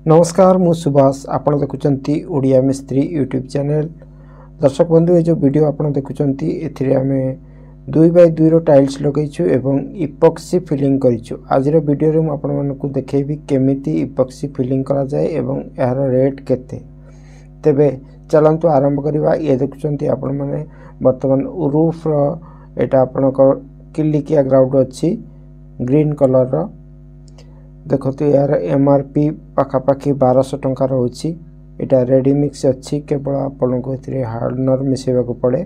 ନମସ୍କାର, ମୁଁ ସୁଭାଷ। ଆପଣ ଦେଖୁଛନ୍ତି ଓଡ଼ିଆ ମିସ୍ତ୍ରୀ ୟୁଟ୍ୟୁବ୍ ଚ୍ୟାନେଲ୍। ଦର୍ଶକ ବନ୍ଧୁ, ଏ ଯେଉଁ ଭିଡ଼ିଓ ଆପଣ ଦେଖୁଛନ୍ତି, ଏଥିରେ ଆମେ 2 ବାଇ 2ର ଟାଇଲ୍ସ ଲଗାଇଛୁ ଏବଂ ଇପକ୍ସି ଫିଲିଂ କରିଛୁ। ଆଜିର ଭିଡ଼ିଓରେ ମୁଁ ଆପଣମାନଙ୍କୁ ଦେଖେଇବି କେମିତି ଇପକ୍ସି ଫିଲିଂ କରାଯାଏ ଏବଂ ଏହାର ରେଟ୍ କେତେ। ତେବେ ଚାଲନ୍ତୁ ଆରମ୍ଭ କରିବା। ଇଏ ଦେଖୁଛନ୍ତି ଆପଣମାନେ ବର୍ତ୍ତମାନ ରୁଫ୍ର, ଏଇଟା ଆପଣଙ୍କର କିଲିକିଆ ଗ୍ରାଉଟ୍ ଅଛି ଗ୍ରୀନ୍ କଲର୍ର। ଦେଖନ୍ତୁ, ଏହାର MRP ପାଖାପାଖି 1200 ଟଙ୍କା ରହୁଛି। ଏଇଟା ରେଡ଼ି ମିକ୍ସ ଅଛି, କେବଳ ଆପଣଙ୍କୁ ଏଥିରେ ହାର୍ଡ଼ନର୍ ମିଶାଇବାକୁ ପଡ଼େ।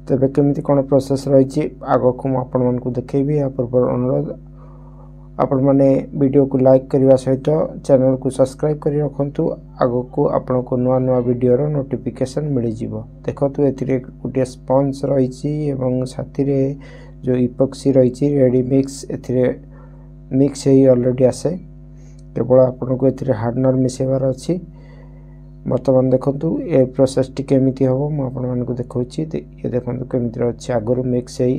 ତେବେ କେମିତି କ'ଣ ପ୍ରୋସେସ୍ ରହିଛି, ଆଗକୁ ମୁଁ ଆପଣମାନଙ୍କୁ ଦେଖେଇବି। ଏହା ପୂର୍ବରୁ ଅନୁରୋଧ, ଆପଣମାନେ ଭିଡ଼ିଓକୁ ଲାଇକ୍ କରିବା ସହିତ ଚ୍ୟାନେଲକୁ ସବସ୍କ୍ରାଇବ୍ କରି ରଖନ୍ତୁ। ଆଗକୁ ଆପଣଙ୍କୁ ନୂଆ ନୂଆ ଭିଡ଼ିଓର ନୋଟିଫିକେସନ୍ ମିଳିଯିବ। ଦେଖନ୍ତୁ, ଏଥିରେ ଗୋଟିଏ ସ୍ପଞ୍ଜ ରହିଛି ଏବଂ ସାଥିରେ ଯେଉଁ ଇପକ୍ସି ରହିଛି, ରେଡ଼ି ମିକ୍ସ, ଏଥିରେ ମିକ୍ସ ହେଇ ଅଲରେଡ଼ି ଆସେ। କେବଳ ଆପଣଙ୍କୁ ଏଥିରେ ହାର୍ଡ଼ନର୍ ମିଶାଇବାର ଅଛି। ବର୍ତ୍ତମାନ ଦେଖନ୍ତୁ, ଏ ପ୍ରୋସେସ୍ଟି କେମିତି ହେବ ମୁଁ ଆପଣମାନଙ୍କୁ ଦେଖାଉଛି। ଇଏ ଦେଖନ୍ତୁ କେମିତି ଅଛି ଆଗରୁ ମିକ୍ସ ହେଇ।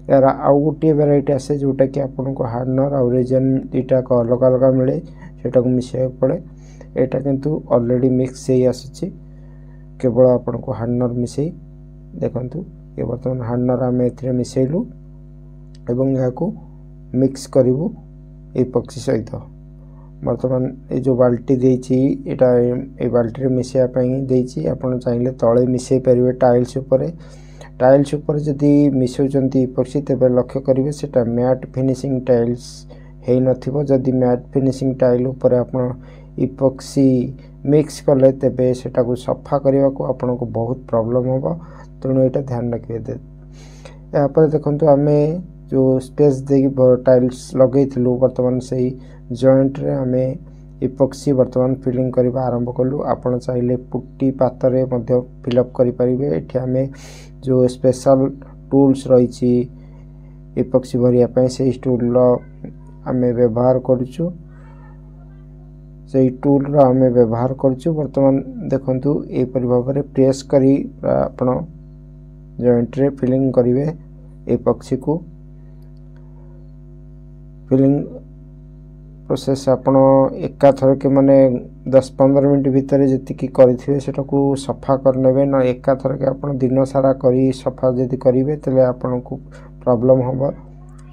ଏହାର ଆଉ ଗୋଟିଏ ଭେରାଇଟି ଆସେ, ଯେଉଁଟାକି ଆପଣଙ୍କୁ ହାର୍ଡ଼ନର୍ ଆଉ ରେଜିନ୍ ଦୁଇଟାକ ଅଲଗା ଅଲଗା ମିଳେ, ସେଇଟାକୁ ମିଶାଇବାକୁ ପଡ଼େ। ଏଇଟା କିନ୍ତୁ ଅଲରେଡ଼ି ମିକ୍ସ ହେଇ ଆସୁଛି, କେବଳ ଆପଣଙ୍କୁ ହାର୍ଡ଼ନର୍ ମିଶାଇ। ଦେଖନ୍ତୁ, ଏ ବର୍ତ୍ତମାନ ହାର୍ଡ଼ନର୍ ଆମେ ଏଥିରେ ମିଶାଇଲୁ ଏବଂ ଏହାକୁ ମିକ୍ସ କରିବୁ ଇପକ୍ସି ସହିତ। ବର୍ତ୍ତମାନ ଏ ଯେଉଁ ବାଲ୍ଟି ଦେଇଛି, ଏଇଟା ଏଇ ବାଲ୍ଟିରେ ମିଶାଇବା ପାଇଁ ଦେଇଛି। ଆପଣ ଚାହିଁଲେ ତଳେ ମିଶାଇ ପାରିବେ ଟାଇଲ୍ସ ଉପରେ। ଟାଇଲ୍ସ ଉପରେ ଯଦି ମିଶାଉଛନ୍ତି ଇପକ୍ସି, ତେବେ ଲକ୍ଷ୍ୟ କରିବେ ସେଇଟା ମ୍ୟାଟ୍ ଫିନିସିଂ ଟାଇଲ୍ସ ହେଇନଥିବ। ଯଦି ମ୍ୟାଟ୍ ଫିନିସିଂ ଟାଇଲ୍ ଉପରେ ଆପଣ ଇପକ୍ସି ମିକ୍ସ କଲେ, ତେବେ ସେଟାକୁ ସଫା କରିବାକୁ ଆପଣଙ୍କୁ ବହୁତ ପ୍ରୋବ୍ଲେମ୍ ହେବ। ତେଣୁ ଏଇଟା ଧ୍ୟାନ ରଖିବେ। ଏହାପରେ ଦେଖନ୍ତୁ, ଆମେ ଯେଉଁ ସ୍ପେସ୍ ଦେଇକି ଟାଇଲ୍ସ ଲଗେଇଥିଲୁ, ବର୍ତ୍ତମାନ ସେଇ ଜଏଣ୍ଟରେ ଆମେ ଇପକ୍ସି ବର୍ତ୍ତମାନ ଫିଲିଂ କରିବା ଆରମ୍ଭ କଲୁ। ଆପଣ ଚାହିଁଲେ ପୁଟି ପାତରେ ମଧ୍ୟ ଫିଲ୍ଅପ୍ କରିପାରିବେ। ଏଠି ଆମେ ଯେଉଁ ସ୍ପେଶାଲ ଟୁଲ୍ସ ରହିଛି ଇପକ୍ସି ଭରିବା ପାଇଁ, ସେଇ ଟୁଲ୍ର ଆମେ ବ୍ୟବହାର କରୁଛୁ। ସେଇ ଟୁଲ୍ର ଆମେ ବ୍ୟବହାର କରୁଛୁ। ବର୍ତ୍ତମାନ ଦେଖନ୍ତୁ, ଏହିପରି ଭାବରେ ପ୍ରେସ୍ କରି ଆପଣ ଜଏଣ୍ଟରେ ଫିଲିଂ କରିବେ ଇପକ୍ସିକୁ। ଫିଲିଂ ପ୍ରୋସେସ୍ ଆପଣ ଏକାଥରକେ ମାନେ 10-15 ମିନିଟ୍ ଭିତରେ ଯେତିକି କରିଥିବେ, ସେଟାକୁ ସଫା କରିନେବେ ନା। ଏକାଥରକେ ଆପଣ ଦିନ ସାରା କରି ସଫା ଯଦି କରିବେ, ତାହେଲେ ଆପଣଙ୍କୁ ପ୍ରୋବ୍ଲେମ୍ ହେବ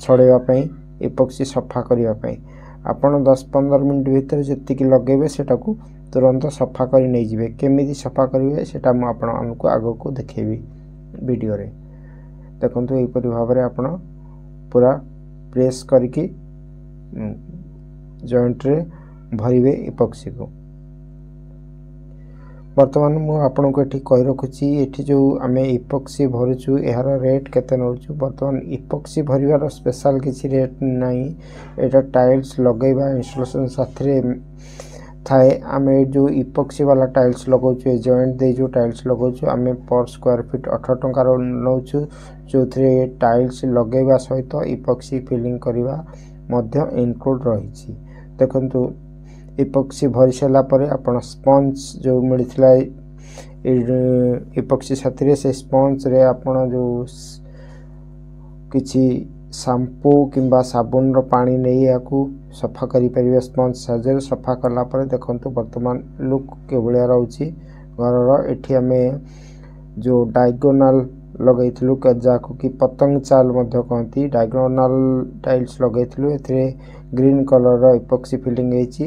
ଛଡ଼େଇବା ପାଇଁ, ଇପକ୍ସି ସଫା କରିବା ପାଇଁ। ଆପଣ 10-15 ମିନିଟ୍ ଭିତରେ ଯେତିକି ଲଗାଇବେ, ସେଟାକୁ ତୁରନ୍ତ ସଫା କରି ନେଇଯିବେ। କେମିତି ସଫା କରିବେ, ସେଇଟା ମୁଁ ଆପଣମାନଙ୍କୁ ଆଗକୁ ଦେଖେଇବି ଭିଡ଼ିଓରେ। ଦେଖନ୍ତୁ, ଏହିପରି ଭାବରେ ଆପଣ ପୁରା ପ୍ରେସ୍ କରିକି ଜଏଣ୍ଟରେ ଭରିବେ ଇପକ୍ସିକୁ। ବର୍ତ୍ତମାନ ମୁଁ ଆପଣଙ୍କୁ ଏଠି କହି ରଖୁଛି, ଏଠି ଯେଉଁ ଆମେ ଇପକ୍ସି ଭରୁଛୁ, ଏହାର ରେଟ୍ କେତେ ନେଉଛୁ। ବର୍ତ୍ତମାନ ଇପକ୍ସି ଭରିବାର ସ୍ପେଶାଲ କିଛି ରେଟ୍ ନାହିଁ। ଏଇଟା ଟାଇଲ୍ସ ଲଗାଇବା ଇନଷ୍ଟଲେସନ୍ ସାଥିରେ ଥାଏ। ଆମେ ଯେଉଁ ଇପକ୍ସି ବାଲା ଟାଇଲ୍ସ ଲଗାଉଛୁ, ଏ ଜଏଣ୍ଟ ଦେଇ ଯେଉଁ ଟାଇଲ୍ସ ଲଗାଉଛୁ, ଆମେ ପର୍ ସ୍କୋୟାର ଫିଟ୍ 18 ଟଙ୍କାର ନେଉଛୁ, ଯେଉଁଥିରେ ଟାଇଲ୍ସ ଲଗାଇବା ସହିତ ଇପକ୍ସି ଫିଲିଂ କରିବା ମଧ୍ୟ ଇନକ୍ଲୁଡ଼ ରହିଛି। ଦେଖନ୍ତୁ, ଇପକ୍ସି ଭରି ସାରିଲା ପରେ ଆପଣ ସ୍ପଞ୍ଜ ଯେଉଁ ମିଳିଥିଲା ଇପକ୍ସି ସାଥିରେ, ସେ ସ୍ପଞ୍ଜରେ ଆପଣ ଯେଉଁ କିଛି ସାମ୍ପୁ କିମ୍ବା ସାବୁନର ପାଣି ନେଇ ଏହାକୁ ସଫା କରିପାରିବେ ସ୍ପଞ୍ଜ ସାହାଯ୍ୟରେ। ସଫା କଲା ପରେ ଦେଖନ୍ତୁ ବର୍ତ୍ତମାନ ଲୁକ୍ କିଭଳିଆ ରହୁଛି ଘରର। ଏଠି ଆମେ ଯେଉଁ ଡାଇଗୋନାଲ ଲଗାଇଥିଲୁ, ଯାହାକୁ କି ପତଙ୍ଗ ଚାଲ ମଧ୍ୟ କହନ୍ତି, ଡାଇଗୋନାଲ ଟାଇଲ୍ସ ଲଗାଇଥିଲୁ। ଏଥିରେ ଗ୍ରୀନ୍ କଲର୍ର ଇପକ୍ସି ଫିଲିଂ ହେଇଛି,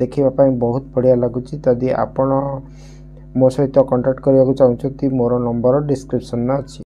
ଦେଖିବା ପାଇଁ ବହୁତ ବଢ଼ିଆ ଲାଗୁଛି। ଯଦି ଆପଣ ମୋ ସହିତ କଣ୍ଟାକ୍ଟ କରିବାକୁ ଚାହୁଁଛନ୍ତି, ମୋର ନମ୍ବର ଡିସ୍କ୍ରିପ୍ସନ୍ରେ ଅଛି।